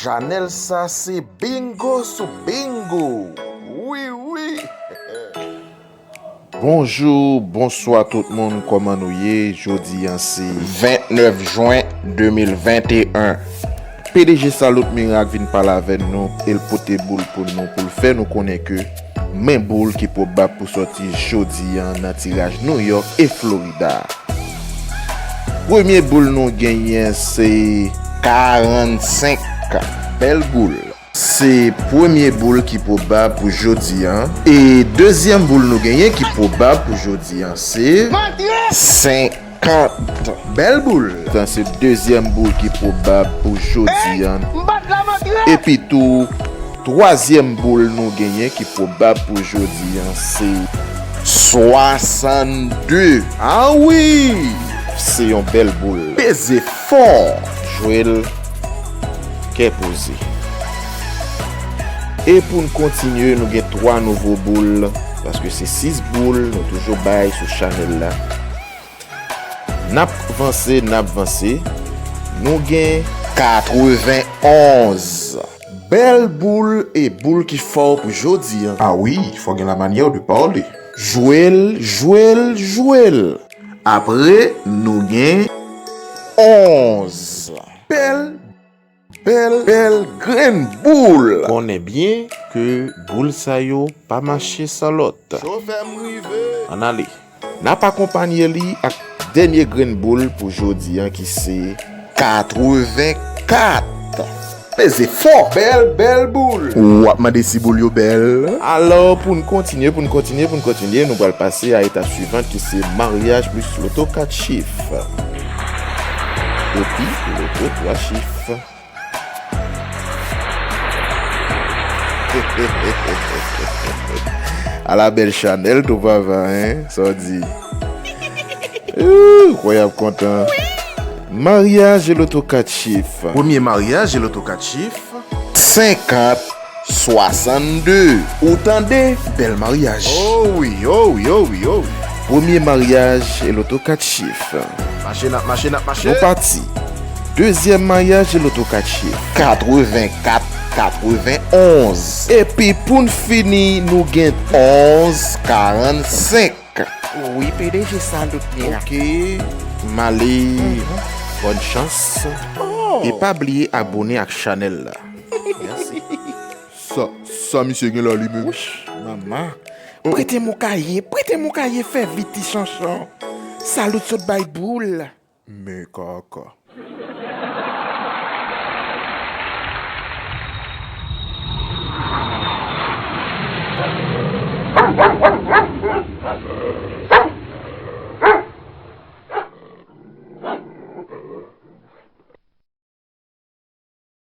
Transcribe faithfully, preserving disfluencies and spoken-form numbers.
Chanèl sa se bingo sou bingo. Wi, wi. Bonjou, bonswa tout moun, kòman nou ye? Jodi a se vennèf jen de mil venteyen. P D G Salut Miracle vin pale avè nou, e l pote boul pou nou, pou l fè nou konnen ke men boul ki pwobab pou sòti jodi a nan tiraj New York e Florida. Premye boul nou genyen se karannsenk. Bèl boul. Se premye boul ki pwobab pou jodi a. E dezyèm boul nou genyen ki pwobab pou jodi a se senkant. Bèl boul. Sa se dezyèm boul ki pwobab pou jodi a. Epi tou, twazyèm boul nou genyen ki pwobab pou jodi a se swasannde. A wi! Se yon bèl boul. Peze fò. Jwe l kè poze. E pou n kontinye, nou gen twa nouvo boul, paske se sis boul nou toujou bay sou chanèl la. N ap vanse, n ap vanse. Nou gen katrevenonz. Bèl boul e boul ki fò pou jodi a. A wi, fò gen la manyè de pale. Jwe l, jwe l, jwe l. Apre, nou gen onz. Bèl, bèl, bèl grenn boul. Konnen byen ke boul sa yo pa mache san lòt. Chofè m rive. Ann ale. N ap akonpanye li ak dènye grenn boul pou jodi a ki se katrevenkat. Peze fò. Bèl, bèl boul. W ap mande si boul yo bèl. Alò, pou n kontinye, pou n kontinye, pou n kontinye, nou pral pase a etap swivan ki se maryaj plis loto kat chif. Epi, loto twa chif. Ala bèl chanèl tou papa, en? Sa w di? Ooh, kwè y ap kontan. Maryaj e loto kat chif. Premye maryaj e loto kat chif. Senkant swasannde. Ou tande? Bèl maryaj. Oh wi, oh wi, oh wi, oh wi. Premye maryaj e loto kat chif. Mache, n ap mache, n ap mache. Nou pati. Dezyèm maryaj e loto kat chif. Katrevenkat, katrevenonz. Epi pou n fini, nou gen onz karannsenk. Wi, P D G Salut Miracle. Ok, m ale. Bòn chans. Oh. E pa bliye abone ak chanèl la. Mèsi. Sa, sa misye gen la li menm? Wouch, manman. Prete m yon kaye, prete m yon kaye, fè vit ti chanchon. Salut sot bay boul. Men kaka.